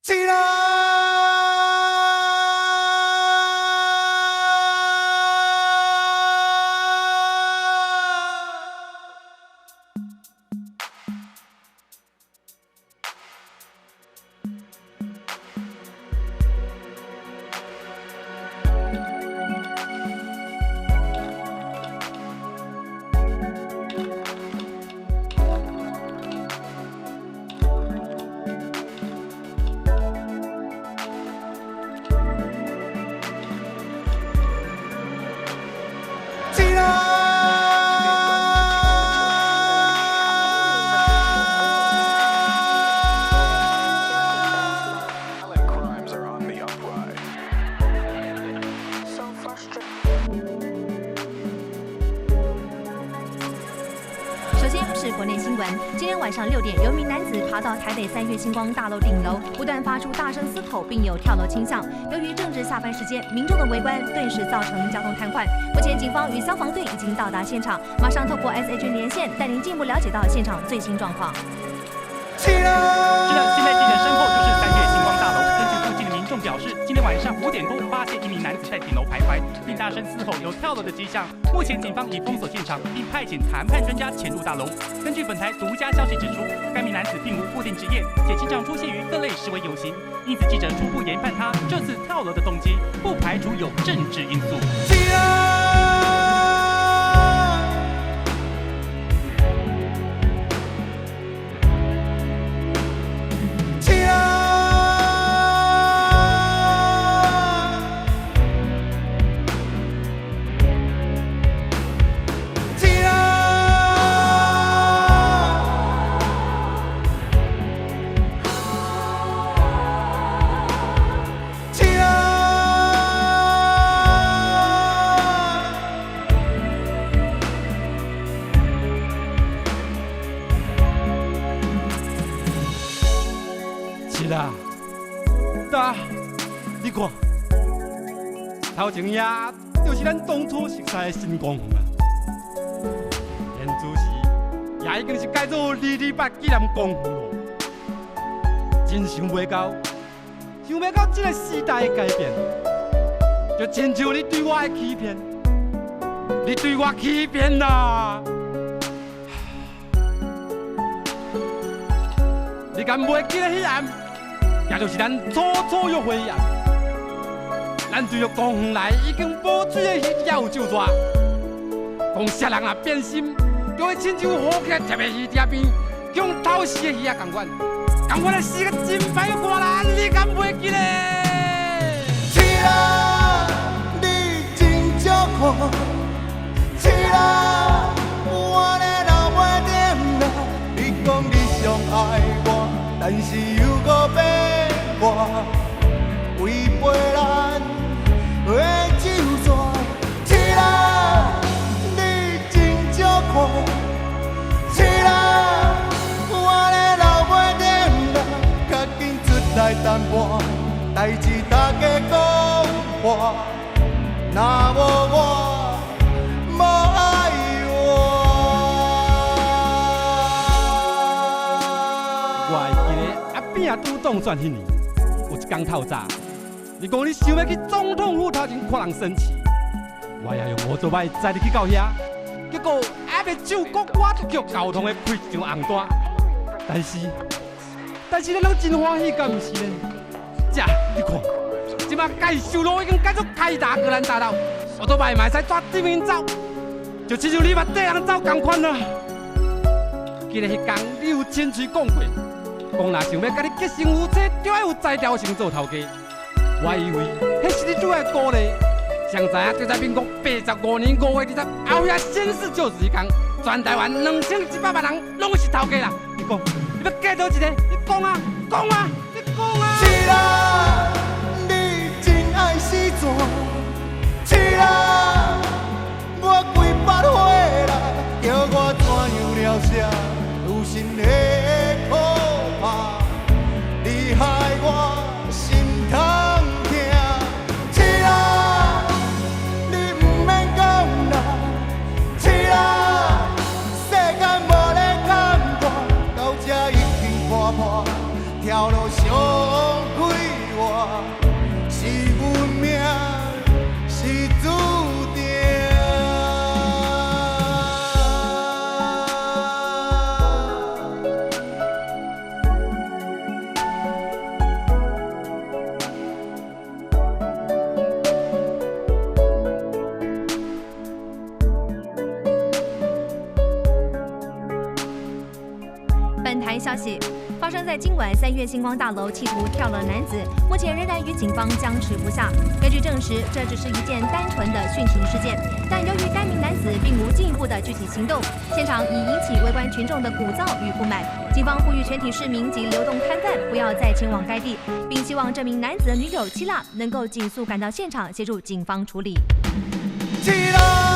起來。起來。 Crimes are on the uprise. So frustrated. 首先是國內新聞。今天晚上6點，有一名男子爬到台北三月星光大樓頂樓，不斷發出大聲嘶吼，並有跳樓傾向。由於正值下班時間，民眾的圍觀頓時造成交通癱瘓。目前警方與消防隊已經到達現場，馬上透過 SH 連線帶您進一步了解到現場最新狀況。起來。是的，現在記者身後就是三月星光大樓。根據附近的民眾表示，今天晚上5點多發現一名男子在頂樓徘徊，並大聲嘶吼，有跳樓的跡象。目前警方已封鎖現場，並派遣談判專家潛入大樓。根據本台獨家消息指出，該名男子並無固定職業，且經常出現於各類示威遊行，因此記者初步研判他這次跳樓的動機不排除有政治因素。起來。起來。起來。起來。是啦，噠，你看，頭前遐就是咱當初熟似的新公園啊。現此時也已經是改做228紀念公園咯。真想袂到，想袂到這個時代的改變，就親像你對我的欺騙，你對我欺騙啦！你敢袂記得彼暗，也就是咱初初約會彼暗，咱對著公園內已經無水的魚也有酒蛇，講啥人若變心，就會親像雨起來貼的魚埕邊，共偷食的魚仔仝款，仝款的死甲真歹看啦，你敢袂記得？起來，你真少看。起來，我咧老尾點啦。你講你上愛我，但是又閣變卦，違背咱的酒蛇。起來，你真少看。起來，我咧老尾點啦，較緊出來談判，代誌大家講破，若無我，無愛我。我會記得阿扁拄當選彼年，有一工透早，你講你想欲去總統府頭前看人宣誓，我也用摩托擺載你去到遐，結果還袂唱國歌就予交通的開一張紅單。但是咱攏真歡喜，敢毋是呢？這你看，這馬介壽路已經改做開達格蘭大道，摩托擺嘛會使跩對面走，就親像你嘛綴人走仝款啦。記得彼工你有親喙講過，講若想欲佮你結成夫妻，就愛有才調先做頭家。我以為彼是你對我的鼓勵，誰知影就在民國85年5月20，後遐宣誓就職彼工，全台灣2100萬人攏是頭家啦。你講，你欲嫁佗一個？你講啊，講啊，你講啊！起來，你真愛死怎？起來，我規腹火啦，叫我怎樣了捨？有心的可怕，你害我心通疼。起來，你毋免講啦。起來，世間無咧牽掛，到這已經看破，跳落上開是運命，是注定。本台消息，發生在今晚三月星光大樓企圖跳樓男子，目前仍然與警方僵持不下。根據證實，這只是一件單純的殉情事件，但由於該名男子並無進一步的具體行動，現場已引起圍觀群眾的鼓噪與不滿。警方呼籲全體市民及流動攤販不要再前往該地，並希望這名男子的女友七辣能夠盡速趕到現場協助警方處理。七辣。